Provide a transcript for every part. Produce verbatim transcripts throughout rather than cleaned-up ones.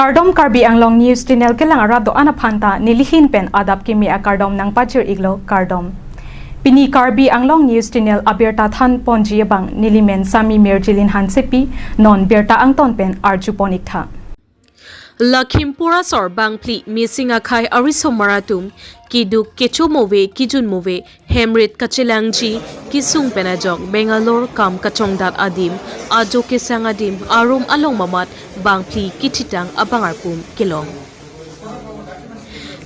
Kardom, Karbi Anglong News Channel kelang arat do-an aphan ta nelihin pen adap kimi akardom nangpajir-iklo, kardom. Pini Karbi Anglong News Channel abirta thanponji abang nelimen Sami Mirjilin Hansepi, non birta angton pen arjupon-iktha. Lakhimpur asor bangphli Mising akhei arisomar atum keduk kecho mo ave, kejun mo ave, hem rit kachelangji kesung pen ajok Bangalore kam kachongdat adim, ajo kesang adim arum along mamat bangphli kithitang abang arpum kelong.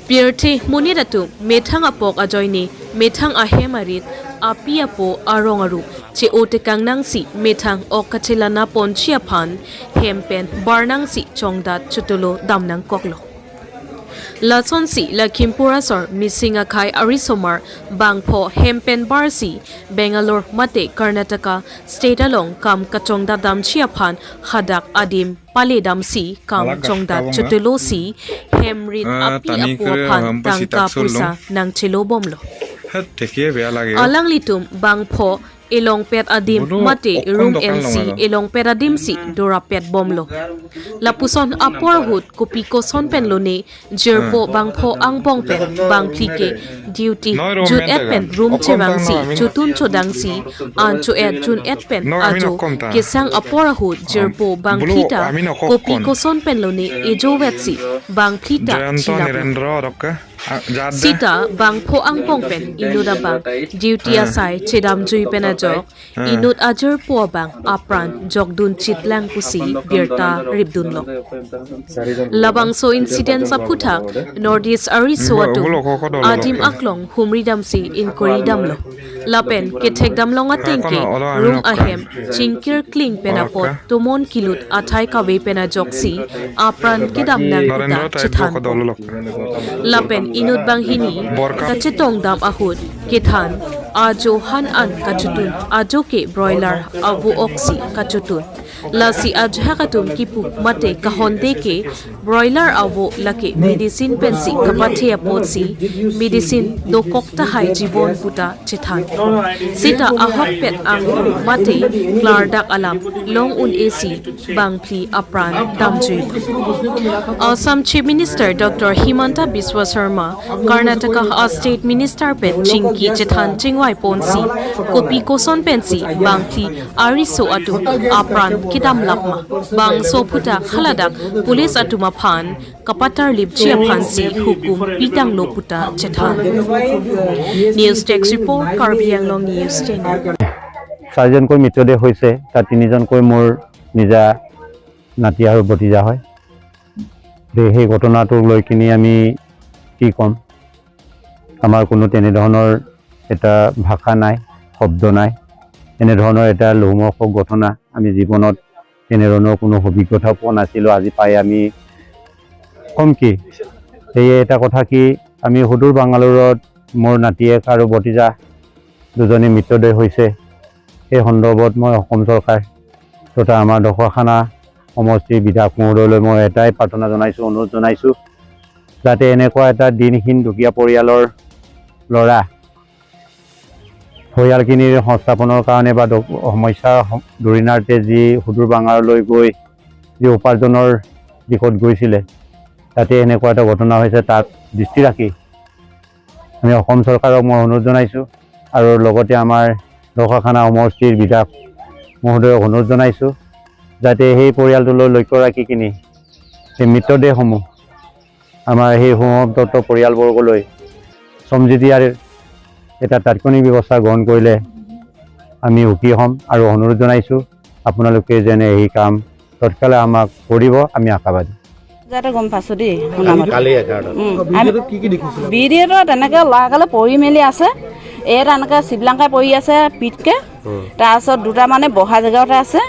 Pirthe monit atum methang apok ajoine methang ahem arit, api apo, arong aru che-o tekang nangsi methang ok kachelang ponji aphan hem pen bar nangsi chongdat chotolo dam nangkoklo. Lasonsi Lakhimpur asor Mising akhei arisomar bangpho hem pen barsi Bangalore mate Karnataka state along kam kachongdat damji aphan hadak adim pale damsi kam chongdat chotolosi hem rit, ah, api apo aphan tangka pusa nangchelo bomlo. Alanglitum bangpho elongpet adim mate room ensi elongpet adimsi dorapet bomlo. Lapuson apor ahut kopi koson pen lone jirpo bangpho angbong pen bangphli ke duty jun-et pen room chevangsi chotun chodangsi an cho-et jun-et pen ajo kesang apor ahut jirpo bangphli ta kopi koson pen lone ejovetsi bangphli ta chilap. Sita bangpho angbong pen inut abang duty asai chedamjui pen ajok inut ajirpo abang apran jokdun chitlang pusi birta ripdunlo. Labangso incident aphuthak North East ariso atum adim aklong humri damsi inquiry damlo. Lapen kethek damlong ateng ke room ahem chingkir kling pen apot tomon kilut athai kave pen ajoksi apran kedam nang puta chethan. Lapen inut banghini kachetong dam ahut kethan, ajo han an kachotun, ajo ke broiler avo oksi kachotun. Lasi ajahak atum kipu mate kahonde ke broiler avo lake medicine pensi kapathe apotsi medicine dokok tahai jibon puta chethan. Sita ahokpet ang mate klardak alam long un-esi bangphli apran damjui. Assam Chief Minister Doctor Himanta Biswa Sarma, Karnataka a State Minister pen chingki chethan chingvai ponsi kopi koson pensi bangphli ariso atum apran kedam lapma, bangso puta haladak police atum aphan kapatar lipji aphansi hukum pitanglo puta chethan. News Desk Report, Karbi Anglong News Channel. চাৰিজনকৈ মৃতদেহ হৈছে, তাত তিনিজনকৈ মোৰ নিজা নাতি আৰু ভতিজা হয়। গতিকে সেই ঘটনাটোক লৈ কিনি আমি কি ক'ম, আমাৰ কোনো তেনেধৰণৰ এটা ভাষা নাই, শব্দ নাই। এনেধৰণৰ এটা লোমহৰ্ষক ঘটনা আমি জীৱনত তেনেধৰণৰ কোনো অভিজ্ঞতা পোৱা নাছিলোঁ। আজি পাই আমি ক'ম কি, সেয়ে এটা কথা কি, আমি সুদূৰ বাংগালোৰত মোৰ নাতিয়েক আৰু ভতিজা দুজনী মৃতদেহ হৈছে। সেই সন্দৰ্ভত মই অসম চৰকাৰ তথা আমাৰ ঢকুৱাখানা সমষ্টিৰ বিধায়ক মহোদয়লৈ মই এটাই প্ৰাৰ্থনা জনাইছোঁ, অনুৰোধ জনাইছোঁ, যাতে এনেকুৱা এটা দিনহীন দুখীয়া পৰিয়ালৰ ল'ৰা পৰিয়ালখিনিৰ সংস্থাপনৰ কাৰণে বা দ-, সমস্যাৰ সম-, দূৰীণাৰ্থে যি সুদূৰ বাংগাললৈ গৈ যি উপাৰ্জনৰ দিশত গৈছিলে, তাতে এনেকুৱা এটা ঘটনা হৈছে, তাত দৃষ্টি ৰাখি আমি অসম চৰকাৰক মই অনুৰোধ জনাইছোঁ আৰু লগতে আমাৰ ঢকুৱাখানা সমষ্টিৰ বিধায়ক মহোদয়ক অনুৰোধ জনাইছোঁ, যাতে সেই পৰিয়ালটোলৈ লক্ষ্য ৰাখি কিনি সেই মৃতদেহসমূহ আমাৰ সেই শোকসন্তপ্ত পৰিয়ালবৰ্গলৈ শ্ৰমযোগী দিয়াৰ এটা তাৎক্ষণিক ব্যৱস্থা গ্ৰহণ কৰিলে আমি সুখী হ'ম আৰু অনুৰোধ জনাইছোঁ আপোনালোকে যেন এই কাম তৎকালে আমাক কৰিব, আমি আশাবাদী। যাতে গম পাইছোঁ দেই, শুনা মতে। কালি এঘাৰটা। উম, আমি ভিডিঅ'টোত কি কি দেখিছিলা? ভিডিঅ'টোত তেনেকে ল'ৰাগালে পৰি মেলি আছে, এটা এনেকে চিবলাংকাই পৰি আছে পিতকে, উম। তাৰপিছত দুটা মানে বহা জেগাতে আছে,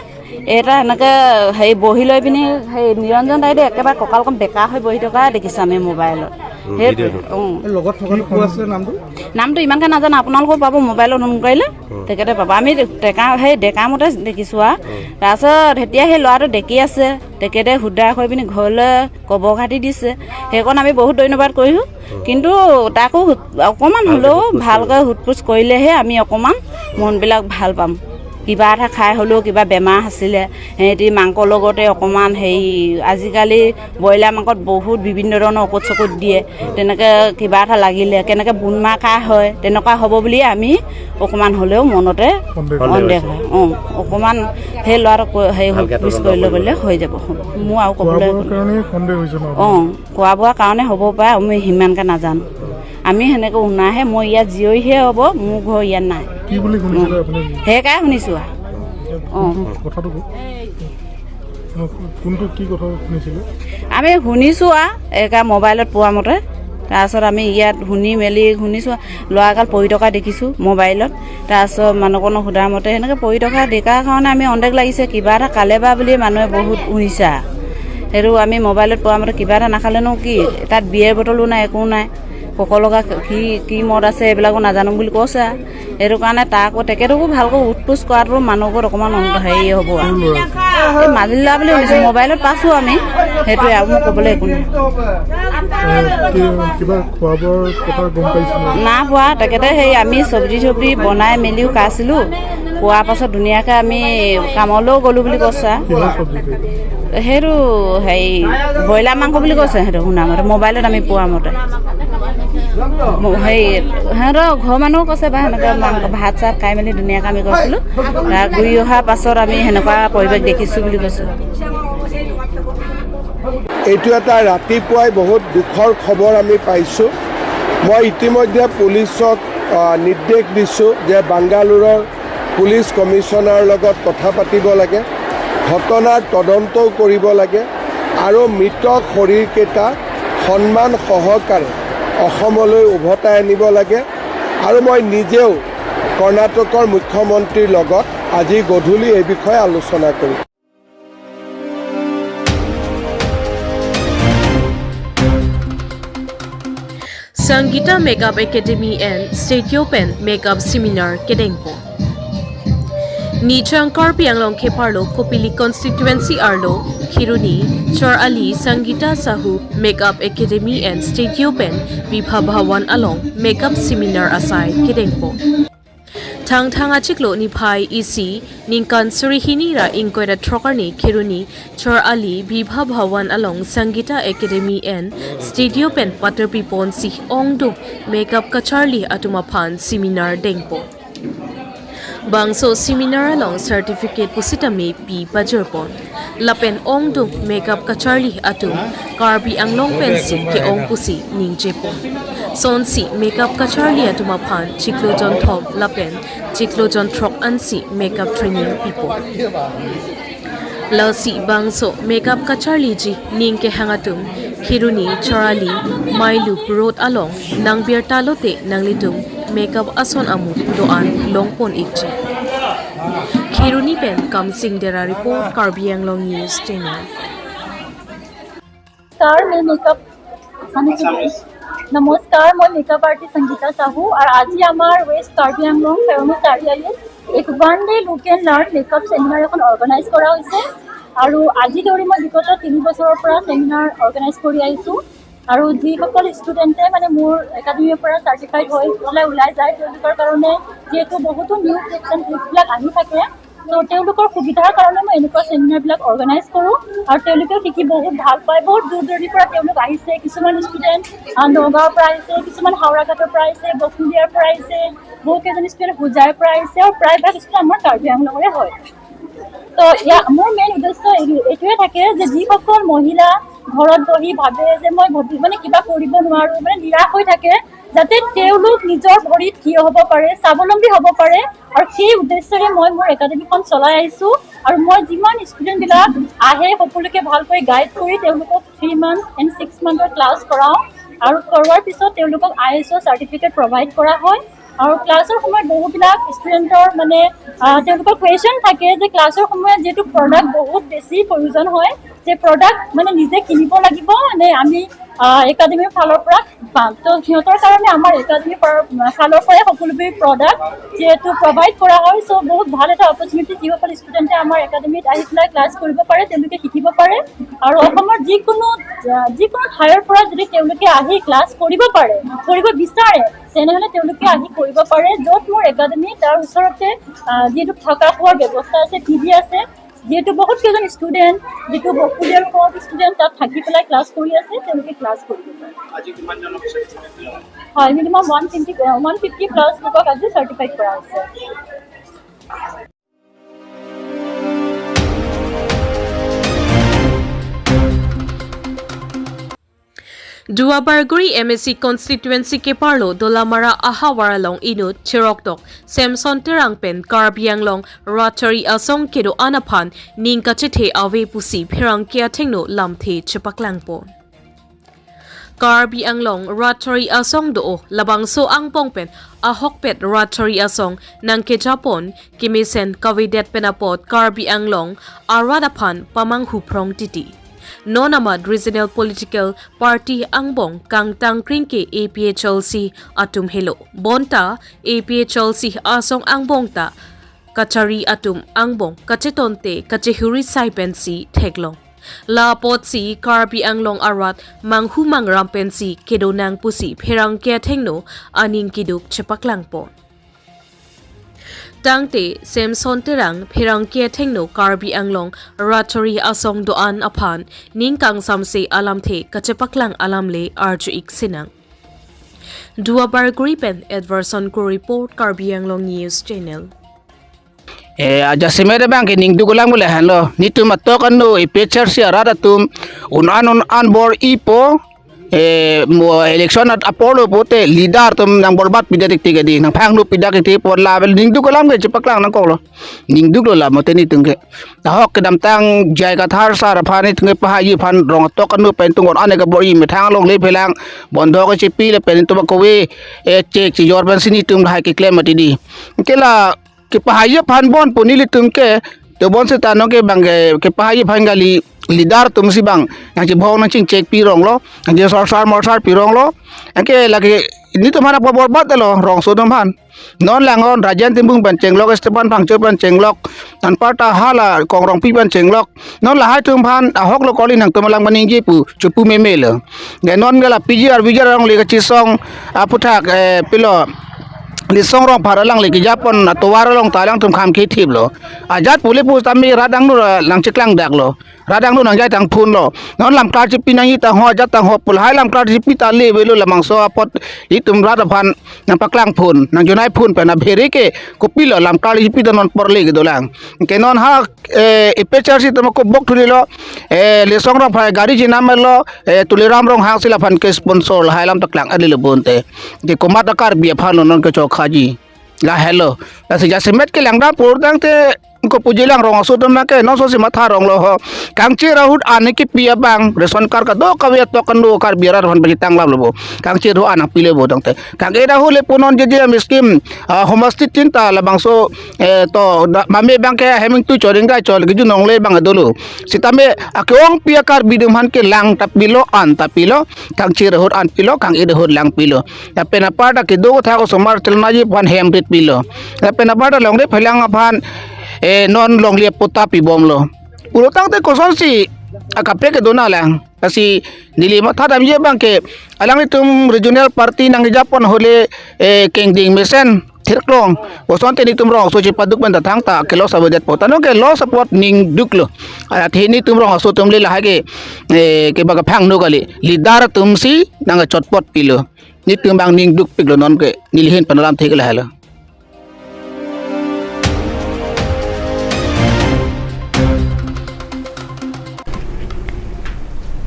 এটা এনেকে হেৰি বহি লৈ পিনি সেই নিৰঞ্জন দাইদেউ একেবাৰে কঁকালখন বেকা হৈ বহি থকা দেখিছোঁ আমি মোবাইলত। উম, সেই, ভিডিঅ'টোত। উম। এই লগত থকা কোন আছিলে নামটো? নামটো ইমানকে নাজানো, আপোনালোকেও পাব মোবাইলত ফোন কৰিলে, উম। তেখেতে পাব। আমি ডেকা, সেই ডেকা মতে দেখিছোঁ আৰু। উম। তাৰপিছত এতিয়া সেই ল'ৰাটো ডেকি আছে, তেখেতে শুদ্ধা হৈ পিনি ঘৰলৈ কবৰ খাতি দিছে, সেইকণ আমি বহুত ধন্যবাদ কৰিছোঁ। উম। কিন্তু তাকো অকণমান হ'লেও ভালকৈ সোধ-পোছ কৰিলেহে আমি অকণমান মনবিলাক ভাল পাম। কিবা এটা খাই হ'লেও কিবা বেমাৰ আছিলে, সিহঁতি মাংসৰ লগতে অকণমান হেৰি, আজিকালি ব্ৰইলাৰ মাংসত বহুত বিভিন্ন ধৰণৰ ঔষধ চৌষধ দিয়ে, তেনেকৈ কিবা এটা লাগিলে কেনেকৈ বুন মাৰ কাহ হয়, তেনেকুৱা হ'ব বুলিয়ে আমি অকণমান হ'লেও মনতে সন্দেহ। সন্দেহ হৈছে। হয়। অ, অকণমান সেই ল'ৰাটোক কৈ-, হেৰি ভালকৈ পিছ তদন্ত কৰিলে কৰিব। বুলিলে হৈ যাব। মোৰ আৰু খোৱা ক'বলৈ বোৱাৰ একো নাই। কাৰণে সন্দেহ হৈছে ন? অ, খোৱা বোৱাৰ কাৰণে হ'ব পাৰে, আমি সিমানকৈ নাজানো। আমি সেনেকৈ শুনাহে, মই ইয়াত জীয়ৰীহে হ'ব, মোৰ ঘৰ ইয়াত নাই। কি বুলি শুনিছিলে আপুনি? সেইকাৰণে শুনিছোঁ আৰু। অ। কোনটো কথাটো ক-, কোনটো কি কথা শুনিছিলে? আমি শুনিছোঁ আৰু, একে মোবাইলত পোৱা মতে। তাৰপাছত আমি ইয়াত শুনি মেলি শুনিছোঁ, ল'ৰাগাল পৰি থকা দেখিছোঁ মোবাইলত। তাৰপাছত মানুহকনো সোধা মতে সেনেকৈ পৰি থকা দেখাৰ কাৰণে আমি সন্দেহ লাগিছে, কিবা এটা খালে বা বুলি মানুহে বহুত শুনিছে। সেইটো আমি মোবাইলত পোৱা মতে কিবা এটা নাখালেনো কি, তাত বিয়েৰ বটলো নাই, একো নাই। সকলোকে কি, কি মদ আছে এইবিলাকো নাজানো বুলি কৈছে। সেইটো কাৰণে তাক আকৌ তেখেতকো ভালকৈ সোধ পোছ কৰাটো মানুহৰ ওপৰত অকণমান অন্ত-, হেৰি হ'ব আৰু। কোন ল'ৰা? এই মাজুলী ল'ৰা বুলি শুনিছোঁ, মোবাইলত পাইছোঁ আমি, সেইটোৱে আৰু, মোৰ ক'বলৈ একো নাই। এ, কি, কিবা খোৱা বোৱাৰ কথা গম পাইছিলে? না পোৱা, তেখেতে সেই আমি চব্জি চব্জি বনাই মেলিও খাইছিলোঁ, খোৱাৰ পাছত ধুনীয়াকৈ আমি কামলৈও গ'লোঁ বুলি কৈছে। কিহৰ চব্জি? সেইটো হেৰি, ব্ৰইলাৰ মাংস বুলি কৈছে, সেইটো শুনা মতে, মোবাইলত আমি পোৱা মতে। ম-, হেৰি, সিহঁতৰ ঘৰৰ মানুহেও কৈছে বা সেনেকৈ মাংস, ভাত চাত খাই মেলি ধুনীয়াকৈ আমি গৈছিলোঁ। তাৰ ঘূৰি অহাৰ পাছত আমি সেনেকুৱা পৰিৱেশ দেখিছোঁ বুলি কৈছোঁ। এইটো এটা ৰাতিপুৱাই বহুত দুখৰ খবৰ আমি পাইছোঁ। মই ইতিমধ্যে পুলিচক, আ, নিৰ্দেশ দিছোঁ যে বাংগালোৰৰ পুলিচ কমিছনাৰৰ লগত কথা পাতিব লাগে, ঘটনাৰ তদন্তও কৰিব লাগে আৰু মৃত শৰীৰকেইটা সন্মান সহকাৰে অসমলৈ উভতাই আনিব লাগে। আৰু মই নিজেও কৰ্ণাটকৰ মুখ্যমন্ত্ৰীৰ লগত আজি গধূলি এই বিষয়ে আলোচনা কৰিম। Sangita Makeup Academy and Studio pen makeup seminar kedengpo. Nijang Karbi Anglong kepharlo Kopili constituency arlo Kheroni Chor Ali Sangita Sahu Makeup Academy and Studio pen Vibha Bhawan along makeup seminar asai kedengpo. Thangthang achiklo niphai isi ningkan suri hini ra ingkoi ra throk arni Kheroni Chor Ali Vibha Bhawan along Sangita Academy and Studio pen paterpi ponsi ongdung makeup kacharli atum aphan seminar dengpo. Bangso seminar along certificate pusitame pi pajorpon. Lapen ongdung makeup kacharli atum Karbi Anglong pensi ke-ong pusi ningjepon. Sonsi makeup kacharli atum aphan chiklo jonthom lapen chiklo jonthrok ansi makeup training pipo. Lasi bangso makeup kacharliji ning kehang atum Kheroni Chor Ali Mailu Road along nangbirta lote nanglitum makeup ason amu do-an longpon ikji. Kheroni pen Kamsing Dera report, Karbi Anglong News Channel. নমস্কাৰ, মই মেকআপ, মানে কি, নমস্কাৰ, মই makeup artist Sangeeta সাহু। আৰু আজি আমাৰ ৱেষ্ট কাৰ্বি আংলং খেৰণি চাৰিআলিত এক one day look and learn makeup চেমিনাৰ এখন অৰ্গেনাইজ কৰা হৈছে। আৰু আজি ধৰি মই বিগত তিনি বছৰৰ পৰা চেমিনাৰ অৰ্গেনাইজ কৰি আহিছোঁ। আৰু যিসকল ষ্টুডেণ্টে মানে মোৰ একাডেমীৰ পৰা চাৰ্টিফাইড হৈ পেলাই ওলাই যায়, তেওঁলোকৰ কাৰণে যিহেতু বহুতো নিউ টিপছ এণ্ড ট্ৰিকছবিলাক আহি থাকে, তো তেওঁলোকৰ সুবিধাৰ কাৰণে মই এনেকুৱা চেমিনাৰবিলাক অৰ্গেনাইজ কৰোঁ। আৰু তেওঁলোকেও শিকি বহুত ভাল পায়। বহুত দূৰ দূৰণিৰ পৰা তেওঁলোক আহিছে। কিছুমান ষ্টুডেণ্ট, আ, নগাঁৱৰ পৰা আহিছে, কিছুমান হাওৰাঘাটৰ পৰা আহিছে, বসুন্ধিয়াৰ পৰা আহিছে, বহু কেইজন ষ্টুডেণ্ট হোজাইৰ পৰা আহিছে, আৰু প্ৰায়ভাগ ষ্টুডেণ্ট আমাৰ কাৰ্বি আংলঙৰে হয়। তো ইয়াৰ মোৰ মেইন উদ্দেশ্য এই-, এইটোৱে থাকে যে যিসকল মহিলা ঘৰত বহি ভাবে যে মই ভৱি-, মানে কিবা কৰিব নোৱাৰোঁ, মানে নিৰাশ হৈ থাকে, যাতে তেওঁলোক নিজৰ ভৰিত থিয় হ'ব পাৰে, স্বাৱলম্বী হ'ব পাৰে। আৰু সেই উদ্দেশ্যৰে মই মোৰ একাডেমীখন চলাই আহিছোঁ। আৰু মই যিমান ষ্টুডেণ্টবিলাক আহে, সকলোকে ভালকৈ গাইড কৰি তেওঁলোকক থ্ৰী মান্থ এণ্ড ছিক্স মান্থৰ ক্লাছ কৰাওঁ। আৰু কৰোৱাৰ পিছত তেওঁলোকক আই এছৰ চাৰ্টিফিকেট প্ৰভাইড কৰা হয়। আৰু ক্লাছৰ সময়ত বহুবিলাক ষ্টুডেণ্টৰ মানে, আহ, তেওঁলোকৰ কুৱেশ্যন থাকে যে ক্লাছৰ সময়ত যিহেতু প্ৰডাক্ট বহুত বেছি প্ৰয়োজন হয়, যে প্ৰডাক্ট মানে নিজে কিনিব লাগিব নে আমি একাডেমীৰ ফালৰ পৰা পাম। তো সিহঁতৰ কাৰণে আমাৰ একাডেমীৰ পৰা, ফালৰ পৰাই সকলোবোৰ প্ৰডাক্ট যিহেতু প্ৰভাইড কৰা হয়, চ' বহুত ভাল এটা অপৰচুনিটি দিব পাৰে। ষ্টুডেণ্টে আমাৰ একাডেমীত আহি পেলাই ক্লাছ কৰিব পাৰে, তেওঁলোকে শিকিব পাৰে। আৰু অসমৰ যিকোনো, আহ, যিকোনো ঠাইৰ পৰা যদি তেওঁলোকে আহি ক্লাছ কৰিব পাৰে, কৰিব বিচাৰে, তেনেহ'লে তেওঁলোকে আহি কৰিব পাৰে। য'ত মোৰ একাডেমী, তাৰ ওচৰতে, আহ, যিহেতু থকা খোৱাৰ ব্যৱস্থা আছে, পি জি আছে, যিহেতু বহুত কেইজন ষ্টুডেণ্ট, যিটো বহু পৰিয়ালৰ বহুত ষ্টুডেণ্ট তাত থাকি পেলাই ক্লাছ কৰি আছে, তেওঁলোকে ক্লাছ কৰিব পাৰে। আজি কিমানজন ষ্টুডেণ্ট? হয়, minimum one twenty, one fifty plus লোকক আজি চাৰ্টিফাইড কৰা হৈছে। Duar Bagori M A C constituency keparlo Dolamara ahavar along inut cheroktok Samson Terang pen Karbi Anglong Rat Chari Asong kedo-an aphan ning kachethe ave pusi pherangke athengno lamthe chepaklangpon. Karbi Anglong Rat Chari Asong do-o labangso angbong pen ahokpet Rat Chari Asong nangkejapon kemesen kavedet pen apot Karbi Anglong arat aphan pamanghu phrong titi. Non amat regional political party angbong kangtang kringke A P H L C atum helo. Bonta A P H L C asong angbong ta kachari atum angbong kachetonte kachehuri sai pensi theklong. La apotsi Karbi Anglong arat manghu mangram pensi kedonang pusi pherangke athengno aning keduk chepaklangpon. Tangte Samson Terang pherangke athengno Karbi Anglong Rat Chari Asong do-an aphan ning kangsamse alamthe kachepaklang alam le arju-ik sinang. Duar Bagori pen Edverson Kro report, Karbi Anglong News Channel. Eh, ajasemet abang ke ningduk alam le henlo. Nitum atok anu A P H L C arat atum un-an un-an bor-ipo. Eh, mo election at apor lo pote leader atum nang borbat pidet tik tik di, nang phangno pidet tik tik apot label ningduk alam ke chepaklang nangkoklo. Ningduklo la mote nitum ke. Ahok kedamtang J I Kathar sar aphan nitum ke pahai aphan rong atok anu pen tung un-an ke bor-i methang along le phelang bondho kechepi le pen nitum kove, eh, chek chijor pensi nitum lahai keklem mati di. Ke la kepahai aphan bon pu nelitum ke, to bon seta non ke bang ke, kepahai aphan kali leader atumsi bang nangchebhong nangchingchek pironglo, nangchesorsar morsar pironglo. Anke lake nitum aphan apor borbat lo, rongso atum aphan. Non lang-on Rajen Timung pen chenglok, Stephen Phangcho pen chenglok, anparta hala Kong Rongpi pen chenglok. Non lahai atum aphan ahok lo kali nangtum alang paningje pu chepu memelo. Ke non ke la P G R V G R along le kachisong aphuthak, eh, pilo Lisong Rongphar alangli kejapon atovar along ta alangtum kham kethiplo. Ajat pule pusitame rat angno nangcheklangdaklo. Rat angno nangjai tangphunlo. Non lamklar chepi nangji tangho, ajat tangho pu lahai lamklar chepi ta le avelo labangso apot itum rat aphan nangpaklangphun, nangjonaiphun pen abhere ke kopilo lamklar chepi ta non porle kedolang. Ke non ha, eh, A P H L C atum ako bok thurilo, eh, Lisong Rongphar gari jinam lo, eh, Tuliram Ronghang si laphan ke sponsor lahai alam ta klang-et le bonte. Ke komat a Karbi aphan lo non kechokhaji. Lahelo. Lasi jasemet kelang dam pur tangte ko puji lang rong aso atum ke non so si matha ronglo ho. Kangchir ahut an kepi abang ration card kadokave atok anu Karbi arat aphan pachethang lam lo bo. Kangchir ahut an pilo bo tangte. Kang-e ahut le pu non J J M scheme, ah, homestay tin ta labangso, eh, to da, mame abang ke heming tu choring kai chol kejun nongle abang dolo. Sitame ake-ongpi a Karbi atum aphan ke lang ta pilo, an ta pilo, kangchir ahut an pilo, kang-e ahut lang pilo. Lapen aparta kedo thak osomar chelnaji aphan hem rit pilo. Lapen aparta longle phelang aphan, eh, non longle patta pibomlo. Pulo tangte kosonsi akaprek kedo nanglang. Lasi neli matha damji abang ke alanglitum regional party nangjapon ahut le, eh, kengding mesen thirklong. Kosonte nitum rong aso chepaduk pen ta thangta ke loss avedetpo. Ta non ke loss apot ningduklo. Athe nitum rong aso atum le lahai ke, eh, ke bang kaphangno kali. Leader atumsi nangchotpot pilo. Nitum abang ningdukpiklo non ke neli ahin pen alamthe ke lahelo.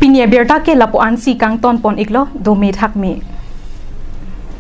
Pini abirta ke lapu-ansi kangtonpon-iklo, dome thakme.